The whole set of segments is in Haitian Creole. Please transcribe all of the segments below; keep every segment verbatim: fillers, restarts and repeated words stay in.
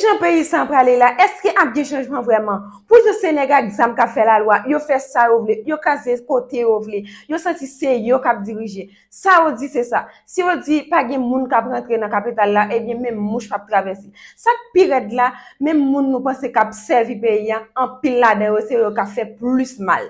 Jan peyi sa prale la, èske ap gen chanjman vrèman? Poutan se nèg ak zam k ap fè lalwa, yo fè sa yo vle, yo kraze kote yo vle, yo santi se yo k ap dirije. Sa yo di se sa. Si yo di pa gen moun k ap rantre nan kapital la, ebyen menm mouch p ap travèse. Sa k pi rèd la, menm moun nou panse k ap sèvi peyi a, anpil ladan yo se yo k ap fè plis mal.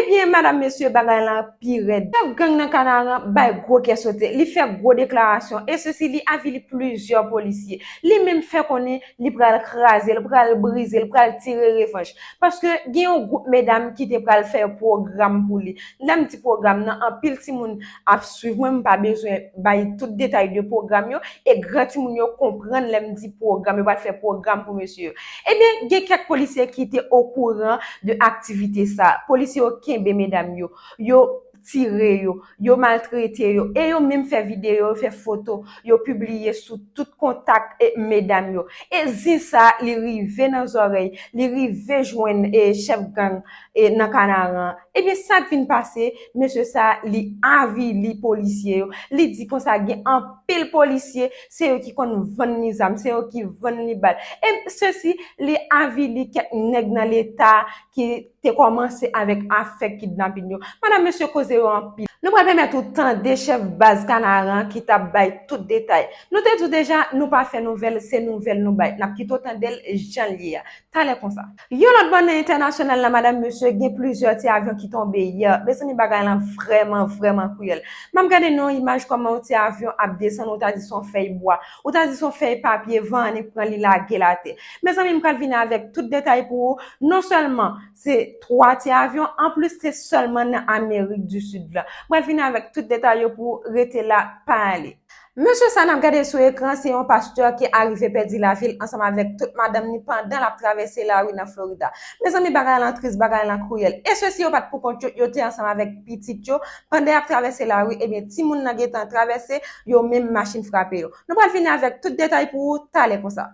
Ebyen, madanm, mesye, bagay lan pi rèd. Chèf gang nan Kanaran bay gwo kè sote. Li fè gwo deklarasyon. E sesi, li avili plizyè polisye. Li menm fè konnen li pral kraze, li pral brize, li pral tire revanj. Paske gen yon gwoup medam ki te pral fè pwogram pou li. Lè m di pwogram nan, anpil timoun ap swiv mwen, m pa bezwen bay tout detay de pwogram yo. E gran timoun yo konprann lè m di pwogram, yo pral fè pwogram pou mesye yo. Ebyen, gen kèk polisye ki te okouran de aktivite sa. Polisye yo kenbe medam yo, yo tire yo, yo maltrete yo, e yo menm fè videyo, yo fè foto, yo pibliye sou tout kontak e medam yo. E zin sa, li rive nan zòrèy, li rive jwenn e chèf gang e nan Kanaran. Ebyen, sa k vin pase, mesye sa, li avili polisye yo. Li di konsa gen anpil polisye, se yo ki konn vann li zam, se yo ki vann li bal. E sesi, li avili kèk nèg nan Leta ki te kòmanse avèk afè kidnapin yo. Madanm, mesye, koze yo anpil. Nou pral pèmèt ou tande chèf baz Kanaran ki t ap bay tout detay. Nou te di w deja, nou pa fè nouvèl, se nouvèl nou bay. N ap kite w tande l jan l ye a. Talè konsa. Yon lòt bò nan entènasyonal la, madanm, mesye, gen plizyè ti avyon ki tonbe yè. Mezanmi, bagay lan vrèman, vrèman kriyèl. M ap gade nan yon imaj kòman yon ti avyon ap desann, ou ta di se yon fèy bwa, ou ta di se yon fèy papye, van annik pran li lage l atè. Mezanmi, m pral vini avèk tout detay pou ou. Non sèlman se twa ti avyon, anplis se sèlman nan Amerik di Sid la. M pral vini avèk tout detay yo pou ou, rete la, pa ale. Mesye sa n ap gade sou ekran, se yon pastè ki arive pèdi lavi l ansanm avèk tout madanm ni pandan l ap travèse lari nan Florida. Mezanmi, bagay lan tris, bagay lan kriyèl. E sesi yo pa t pou kont yo, yo te ansanm avèk pitit yo. Pandan y ap travèse lari, ebyen, timoun nan gentan travèse, yo menm machin frape yo. Nou pral vini avèk tout detay pou ou talè konsa.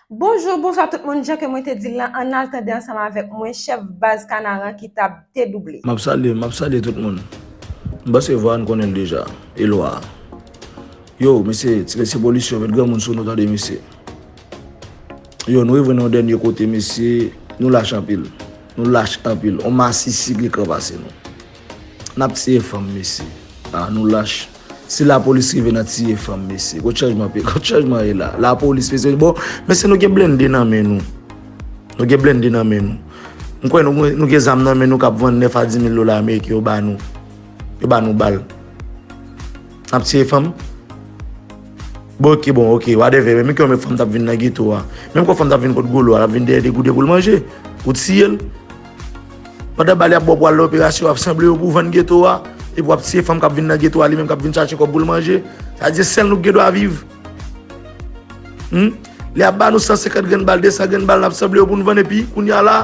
Bonjou, bonswa tout moun, jan ke mwen te di l lan, ann al tande ansanm avèk mwen chèf baz Kanaran ki t ap dedouble. M ap salye, m ap salye tout moun. M panse vwa a n konnen l deja, e lwa a. Yo, mesye, ti mesye polis yo met granmoun sou nou tande, mesye. Yo, nou rive nan yon dènye kote, mesye, nou lach anpil. Nou lach anpil. On masisi gen kran pase nou. N ap tiye fanm, mesye. Ah, nou lach. Si lapolis rive nan tiye fanm, mesye. Kot chanjman pe, kot chanjman ye la? Lapolis, mesye. Bon, mesye, nou gen blende nan men nou. Nou gen blende nan men nou. M kwè nou, nou gen zam nan men nou k ap vann nèf a di mil dola ameriken yo ba nou. Yo ba nou bal. N ap tiye fanm? Bon, oke, bon, oke, whatever. Men ki yon fanm t ap vin nan geto a. Menm ki yon fanm t ap vin kot Golo a, l ap vin dèyè degoude pou l manje. Ou tiye l. Pandan bal y ap ba w pou al nan operasyon, w ap sanble yo pou w vann geto a. Epi w ap tiye fanm k ap vin nan geto a, li menm k ap vin chache kòb pou l manje. Sa di sèl nou k gen dwa viv. Hmm? Lè y ap ba nou san senkant grenn bal, de san grenn bal, n ap sanble yo pou n vann, epi kounye a la,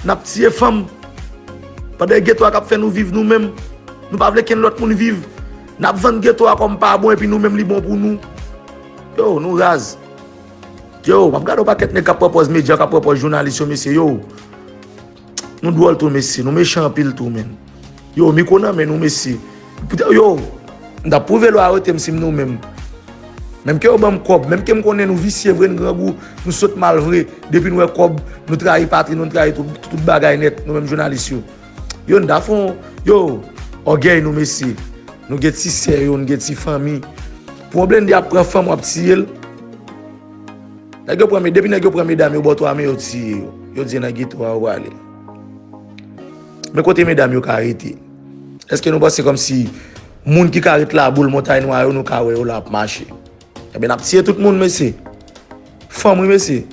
n ap tiye fanm. Pandan e geto a k ap fè nou viv nou menm. Nou pa vle kenn lòt moun viv. N ap vann geto a kòm pa bon, epi nou menm li bon pou nou. Yo, nou raz. Yo, m ap gade yon pakèt nèg k ap pran pòz medya, k ap pran pòz jounalis yo, mesye, yo. Nou dwòl tou, mesye. Nou mechan anpil tou, menn. Yo, mikwo nan men nou, mesye. Poutèt, yo, m t ap pwouve lwa arete m si m nou menm. Menm ke yo ban m kòb, menm ke m konnen nou visye vre, n grangou, nou sot mal vre. Depi n wè kòb, nou trayi patri nou, n trayi tout, tout bagay nèt, nou menm jounalis yo. Yo, n ta fon, yo, ògèy nou, mesye. Nou gen ti sè yo, n gen ti fanmi. Pou yon blende ap pran fanm, w ap tiye l. Nèg yo pran, depi nèg yo pran medam yo, bò twa men yo tiye yo. Yo di nan geto a yo prale. Men kote medam yo ka rete? Èske nou panse kòmsi moun ki ka ret Laboul, Montay Nwa yo, nou ka wè yo la ap mache? Ebyen, n ap tiye tout moun, mesye. Fanm, wi, mesye.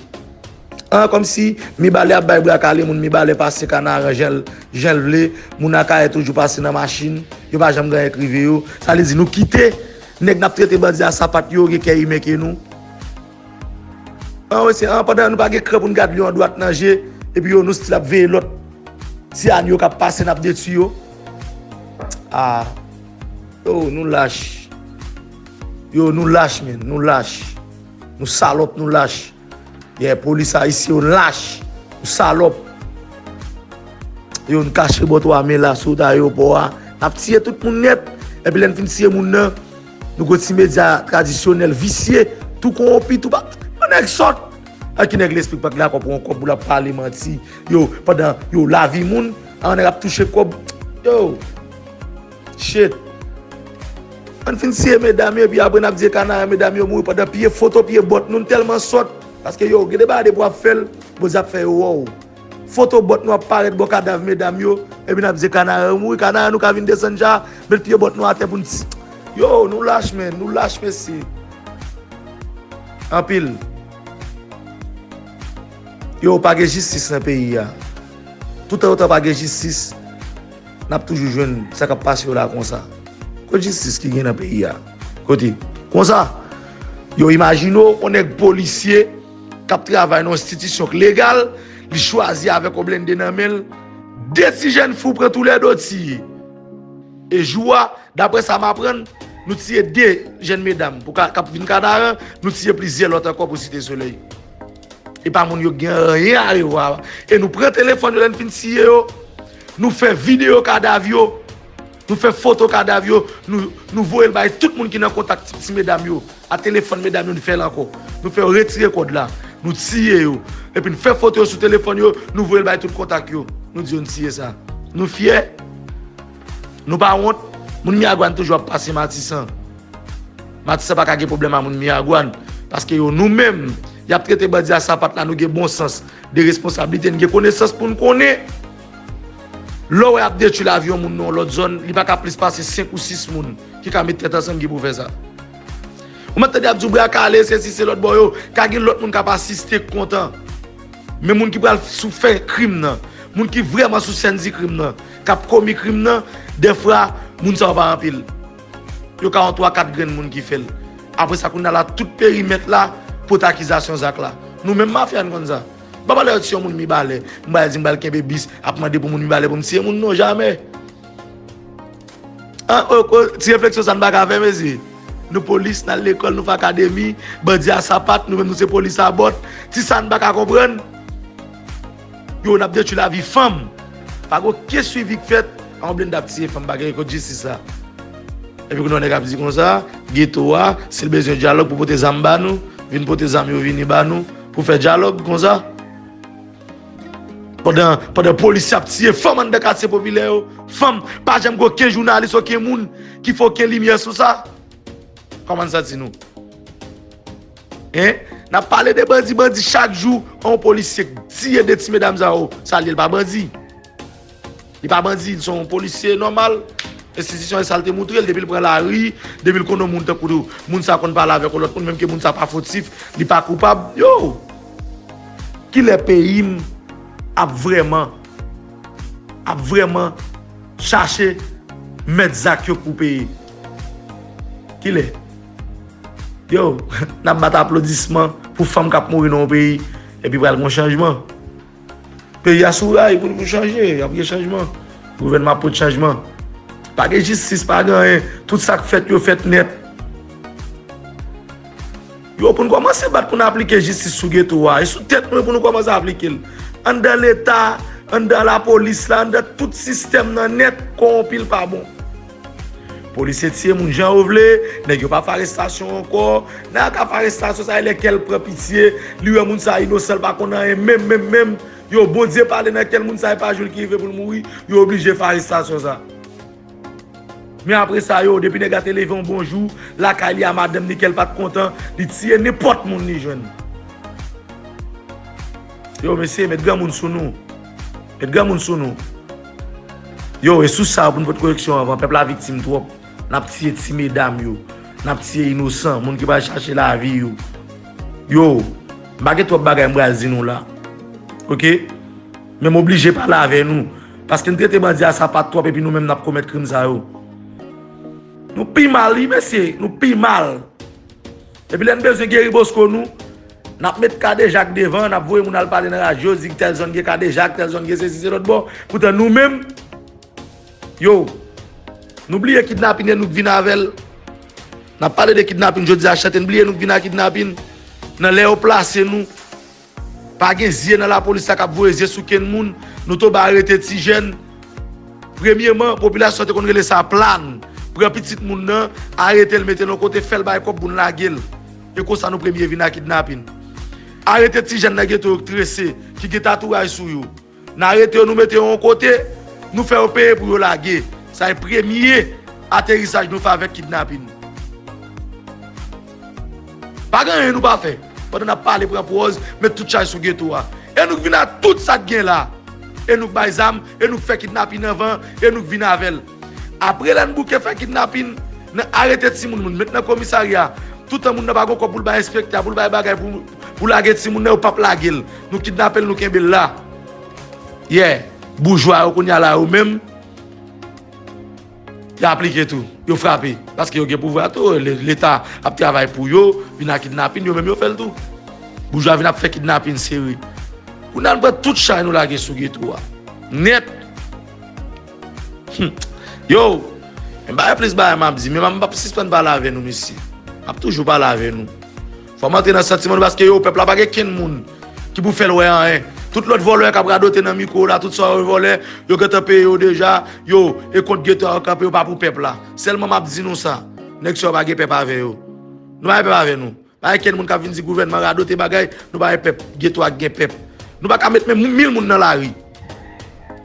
An, kòmsi Mibalè ap bay bra kale moun, Mibalè pase Kanaran jan l, jan l vle, moun Akayè toujou pase nan machin, yo pa janm gen anyen k rive yo. Sa vle di nou kite nèg n ap trete bandi a sapat yo, yo gen kè imen ke nou. An, wi, se an, pandan nou pa gen kran pou n gad lyon an dwat nan je, epi yo, nou still ap veye lòt ti anyo k ap pase, n ap detwi yo. Ah. Yo, nou lach. Yo, nou lach, menn. Nou lach. Nou salòp, nou lach. Yeah, polis ayisyen yo lach. Nou salòp. Yo, n kache bò twa men la sou wout ayewopò a. N ap tiye tout moun nèt. Epi lè n fin tiye moun nan, nou gon ti medya tradisyonèl visye, tou kowonpi, tou pa. Yon nèg sòt. A ki nèg lespri k pa t dakò pou yon kòb pou l ap pale manti? Yo, pandan yo lavi moun, a yon nèg ap touche kòb. Yo, shit. Ann fin siye medam yo, epi apre n ap di e Kanara medam yo mouri pandan pye foto pye bòt nou, n tèlman sòt. Paske yo, gen de bagay depi w ap fè l, Bondye ap fè yo wè w. Foto bòt nou ap parèt bò kadav medam yo, epi n ap di e Kanara yo mouri, Kanara nou ka vin desann ja, met pye bòt nou atè pou n ti. Yo, nou lach, men, nou lach, mesye. Anpil. Yo, pa gen jistis nan peyi a. Toutan otan pa gen jistis, n ap toujou jwenn sa k ap pase yo la konsa. Kot jistis ki gen nan peyi a? Kote? Konsa. Yo, imajine w, yon nèg polisye k ap travay nan yon enstitisyon k legal, li chwazi avèk yon blende nan men l, de ti jèn fou pran toulède tiye. E jou a, daprè sa m aprann, nou tiye de jèn medam pou ka, k ap vin Kanaran, nou tiye plizyè lòt ankò pou Site Solèy. E pa moun yo gen anyen a revwa. E nou pran telefòn yo lè n fin tiye yo, nou fè videyo kadav yo, nou fè foto kadav yo, nou, nou voye l bay tout moun ki nan kontak ti, ti medam yo. A telefòn medam yo, nou fè l ankò. Nou fè yo retire kòd la. Nou tiye yo. Epi n fè foto yo sou telefòn yo, nou voye l bay tout kontak yo. Nou di yo n tiye sa. Nou fyè. Nou pa wont. Moun Miragwàn toujou ap pase Matisan. Matisan pa ka gen pwoblèm a moun Miragwàn. Paske yo, nou menm, y ap trete bandi a sapat la, nou gen bon sans de responsablite, n gen konesans pou n konnen. Lè w wè y ap detwi lavi yon moun nan yon lòt zòn, li pa ka plis pase senk ou sis moun ki ka met tèt ansanm ki pou fè sa. Ou mèt tande y ap di w bra kale, sesi, se lòt bò yo, ka gen lòt moun k ap asiste k kontan. Men moun ki pral sou fè krim nan, moun ki vrèman sou sèn di krim nan, k ap komi krim nan, dèfwa, moun sa yo pa anpil. Yo ka yon twa kat grenn moun ki fè l. Apre sa, kounye a la, tout perimèt la pot akizasyon zak la. Nou menm mafya, n konn sa. M pa pale yo tiye yon moun Mibalè, m pral di m pral kenbe bis, ap mande pou moun Mibalè pou m tiye moun, non, jamè. An, o, o, ti refleksyon sa n pa ka fè, mesye. Nou polis, n al lekòl, nou fè akademi, bandi a sapat, nou menm nou se polis a bòt. Ti sa n pa ka konprann. Yo, n ap detwi lavi fanm. Pa gen okenn swivi k fèt, an blende ap tiye fanm, pa gen kot jistis la. Epi kounye a nèg ap di konsa, geto a, si l bezwen dyalòg pou pote zam ba nou, vin pote zam yo vini ba nou, pou fè dyalòg konsa. Pandan, pandan polisye ap tiye fanm anndan katye popilè yo, fanm, pa janm gen okenn jounalis, okenn moun ki fè okenn limyè sou sa. Kòman n santi nou? Hein? N ap pale de bandi, bandi chak jou, yon polisye k tiye de ti medam sa yo, sa l ye, l pa bandi. Li pa bandi, li se yon polisye nòmal. Enstitisyon e sa l te moutre l, depi l pran lari, depi l konn yon moun tankou moun sa konn pale avèk yon lòt moun, menm ke moun sa pa fotif, li pa koupab. Yo! Kilè peyi m ap vrèman, ap vrèman chache mèt zak yo pou peye? Kilè? Yo, n ap bat aplodisman pou fanm k ap mouri nan yon peyi, epi pral gen chanjman. Peyi a sou ray pou, pou chanje, y ap gen chanjman. Gouvènman ap pote chanjman. Pa gen jistis, pa gen anyen. Tout sa k fèt yo fèt nèt. Yo, pou n kòmanse bat pou n aplike jistis sou geto a. E sou tèt nou pou nou kòmanse aplike l. Anndan Leta, anndan lapolis la, anndan tout sistèm nan nèt, kowonpi l pa bon. Polisye tiye moun jan yo vle, nèg yo pa fè arestasyon ankò. Nèg ap fè arestasyon sa, e lè kè l pran pitye, li wè moun sa inosan, l pa konn anyen menm, menm, menm. Yo, Bondye pale nan kè l, moun sa e pa jou l ki rive pou l mouri, yo oblije fè arestasyon sa. Men apre sa, yo, depi nèg la te leve yon bon jou, lakay li a madanm li kè l pa t kontan, li tiye nenpòt moun li jwenn. Yo, mesye, met granmoun sou nou. Met granmoun sou nou. Yo, e sou sa pou n pot koreksyon anvan. Pèp la viktim twòp. N ap tiye ti medam yo. N ap tiye inosan, moun ki pral chache lavi yo. Yo, m pa gen twòp bagay m pral di nou la. Oke? Men m oblije pale avè nou. Paske n trete bandi a sapat twòp epi nou menm n ap komèt krim sa yo. Nou pi mal, wi, mesye. Nou pi mal. Epi lè n bezwen geri bosko nou, n ap met kadejak devan, n ap voye moun al pale nan radyo, di tèl zòn gen kadejak, tèl zòn gen sesi, se lòt bò. Poutan nou menm, yo, nou bliye kidnapin e nou k vin avè l. N ap pale de kidnapin jodi a, chante n bliye nou k vin ak kidnapin. Nan lè yo plase nou, pa gen zye nan lapolis la k ap voye zye sou kenn moun, nou tonbe arete ti jèn. Premyeman, popilasyon te konn rele sa plan. Pran pitit moun nan, arete l, mete l yon kote, fè l bay kòb pou n lage l. E konsa nou premye vin ak kidnapin. Arete ti jèn nan geto yo k trese, ki gen tatouaj sou yo. N arete yo, nou mete yo yon kote, nou fè yo peye pou yo lage. Sa e premye aterisaj nou fè avèk kidnapin. Pa gen anyen nou pa fè. Pandan n ap pale, pran pòz, met tout chay sou geto a. E nou k vin ak tout sa k gen la. E nou k bay zam, e nou k fè kidnapin anvan, e nou k vin avè l. Apre lè n bouke fè kidnapin, nan arete timoun, moun met nan komisarya. Toutan moun nan pa gen kòb pou l bay enspektè, pou l bay bagay, pou, pou lage timoun nan, yo p ap lage l. Nou kidnape l, nou kenbe l la. Yeah. Boujwa yo kounye a la, yo menm, y aplike tou. Yo frape. Paske yo gen pouvwa tou. Le- Leta ap travay pou yo, vin ak kidnapin, yo menm yo fè l tou. Boujwa vin ap fè kidnapin sere. Kounye a nou pran tout chay nou lage sou geto a. Nèt. Hmm. Yo, m pa gen plis bagay m ap di, men m p ap sispann pale avè nou, mesye. M ap toujou pale avè nou. Fò m antre nan santiman nou, paske yo, pèp la pa gen kenn moun ki pou fè l wè anyen. Tout lòt vòlè k ap radote nan mikwo la, tout sa yo vòlè, yo gentan peye yo deja, yo, e kont geto a yo kanpe, yo pa pou pèp la. Sèlman m ap di nou sa, nèg sa yo pa gen pèp avè yo. Nou pa gen pèp avè nou. Pa gen kenn moun k ap vin di gouvènman radote bagay, nou pa gen pèp, geto a gen pèp. Nou pa ka met menm mil moun nan lari.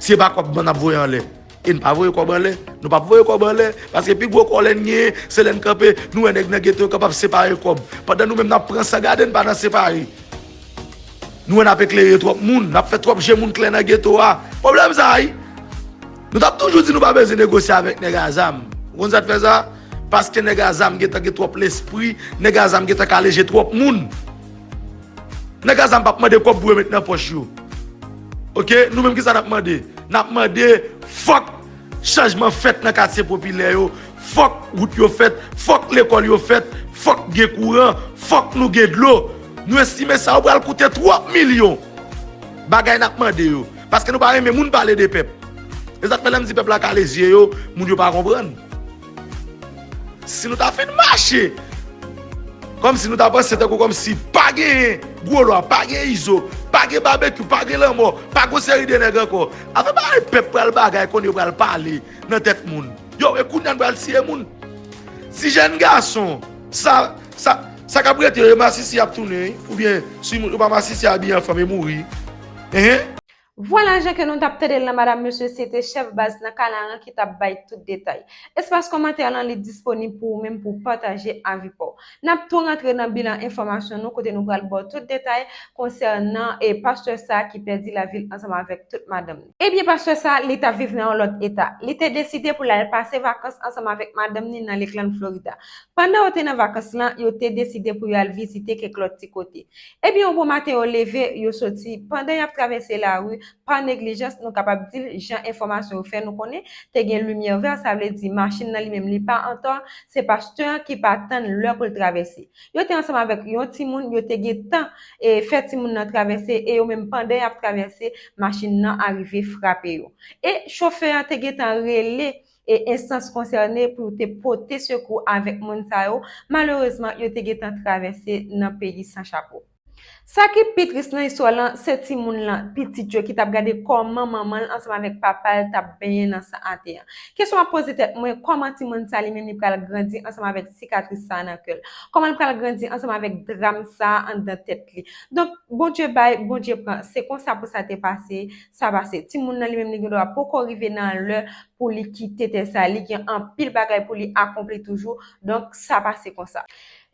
Si e pa kòb n ap voye anlè. E n pa voye kòb anlè. Nou p ap voye kòb anlè. Paske pi gwo kòlè n genyen, se lè n kanpe, nou wè nèg nan geto yo kanpe ap separe kòb. Pandan nou menm n ap pran san gade n pa nan separe. Nou wè n ap eklere twòp moun, n ap fè twòp je moun klè nan geto a. Pwoblèm sa a wi. Nou t ap toujou di nou pa bezwen negosye avèk nèg a zam. Ou konn sa k fè sa? Paske nèg a zam gentan gen twòp lespri, nèg a zam gentan kale je twòp moun. Nèg a zam p ap mande kòb pou yo met nan pòch yo. Oke, nou menm ki sa n ap mande? N ap mande fòk chanjman fèt nan katye popilè yo, fòk wout yo fèt, fòk lekòl yo fèt, fòk gen kouran, fòk nou gen dlo. Nou estime sa yo pral koute twòp milyon. Bagay n ap mande yo. Paske nou pa renmen moun pale de pèp. E sa k fè lè m di pèp la kale zye yo, moun yo pa konprann. Si nou ta fin mache, kòmsi nou ta panse tankou kòmsi pa gen Gwo Lwa, pa gen Izo, pa gen Babekyou, pa gen Lanmò, pa gen yon seri de nèg ankò. Afè bagay pèp pral bagay, konnen yo pral pale nan tèt moun. Yo, e kounye a n pral tiye moun. Ti jèn gason, sa, sa, sa k ap rete yo, e masisi y ap tounen, wi. Oubyen, si moun, ou pa masisi, abiye an fanm e mouri. Enhen. Vwala, jan ke nou t ap tande l lan, madam, mesye, se te chèf baz nan Kanaran ki t ap bay tout detay. Espas kòmantè lan, li disponib pou ou menm pou w pataje avi pa w. N ap tou rantre nan bilan enfòmasyon nou, kote nou pral ba w tout detay konsènan, e, pastè sa a ki pèdi lavi l ansanm avèk tout madanm li. Ebyen, pastè sa a, li t ap viv nan yon lòt eta. Li te deside pou l al pase vakans ansanm avèk madanm ni nan Lakeland, Florida. Pandan yo te nan vakans lan, yo te deside pou yo al vizite kèk lòt ti kote. Ebyen, yon bon maten, yo leve, yo soti. Pandan y ap travèse lari, pa neglijans, nou kapab di l, jan enfòmasyon yo fè nou konnen, te gen limyè vè, sa vle di machin nan li menm li pa antò, se pastè an ki pa tann lè pou l travèse. Yo te ansanm avèk yon timoun, yo te gentan, e, fè timoun nan travèse, e yo menm pandan y ap travèse, machin nan arive frape yo. E chofè an te gentan rele e enstans konsène pou te pote sekou avèk moun sa yo, malerezman, yo te gentan travèse nan peyi san chapo. Sa ki pi tris nan istwa lan, se timoun lan, pitit yo ki t ap gade kòman manman l ansanm avèk papa l t ap benyen nan san atè an. Kesyon m ap poze tèt mwen, kòman timoun sa li menm li pral grandi ansanm avèk sikatris sa nan kè l? Kòman l pral grandi ansanm avèk dram sa anndan tèt li? Donk, Bondye bay, Bondye pran. Se konsa pou sa te pase, sa pase. Timoun nan li menm li gen dwa poko rive nan lè pou li kite tè sa. Li gen anpil bagay pou li akonpli toujou. Donk, sa pase konsa.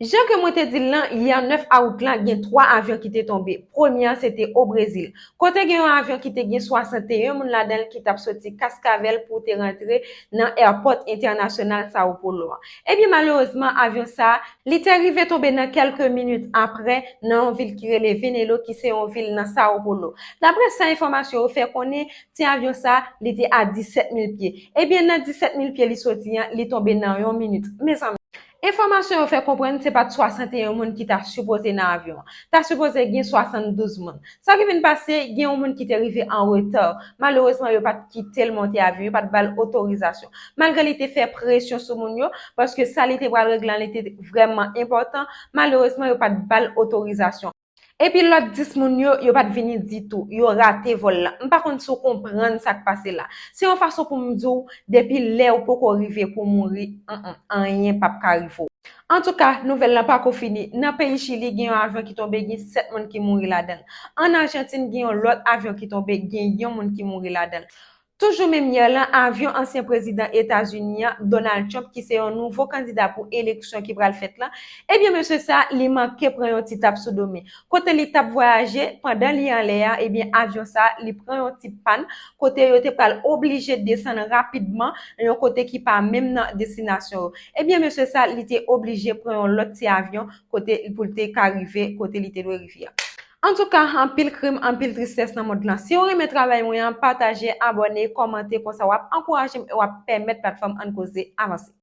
Jan ke mwen te di l lan, yè nèf awout lan, gen twa avyon ki te tonbe. Premye an, se te o Brezil. Kote gen yon avyon ki te gen swasanteyen moun ladan l ki t ap soti Kaskavèl pou te rantre nan èpòt entènasyonal Sao Paulo an. Ebyen, malerezman, avyon sa a, li te rive tonbe nan kèlke minit apre nan yon vil ki rele Venelo, ki se yon vil nan Sao Paulo. Daprè sa enfòmasyon yo fè konnen, ti avyon sa a, li te a disèt mil pye. Ebyen, nan disèt mil pye li soti an, li tonbe nan yon minit. Mezanmi, enfòmasyon yo fè konprann se pa t swasanteyen moun ki ta sipoze nan avyon an. Ta sipoze gen swasanndouz moun. Sa ki vin pase, gen yon moun ki te rive an reta. Malerezman, yo pa t kite l monte avyon, yo pa t ba l otorizasyon. Malgre li te fè presyon sou moun yo, paske sa li te pral regle an, li te vrèman enpòtan, malerezman, yo pa t ba l otorizasyon. Epi lòt dis moun yo, yo pa t vini ditou. Yo rate vòl la. M pa konn si w konprann sa k pase la. Se yon fason pou m di w, depi lè w poko rive pou w mouri, mm, mm, anyen p ap ka rive w. Antouka, nouvèl lan pako fini. Nan peyi Chili, gen yon avyon ki tonbe, gen sèt moun ki mouri ladan l. Ann Ajantin, gen yon lòt avyon ki tonbe, gen yon moun ki mouri ladan l. Toujou menm yè lan, avyon ansyen prezidan Etazini an, Donald Trump, ki se yon nouvo kandida pou eleksyon ki pral fèt lan, ebyen, mesye sa, li manke pran yon ti tap sou do men. Kote li t ap vwayaje, pandan li anlè a, ebyen, avyon sa, li pran yon ti pàn, kote yo te pral oblije desann rapidman, yon kote ki pa menm nan destinasyon yo. Ebyen, mesye sa, li te oblije pran yon lòt ti avyon, kote pou l te ka rive, kote li te dwe rive a. Antouka, anpil krim, anpil tristès nan mond lan. Si w renmen travay mwen an, pataje, abòne, kòmante, konsa w ap ankouraje m e w ap pèmèt platfòm Ann Koze avanse.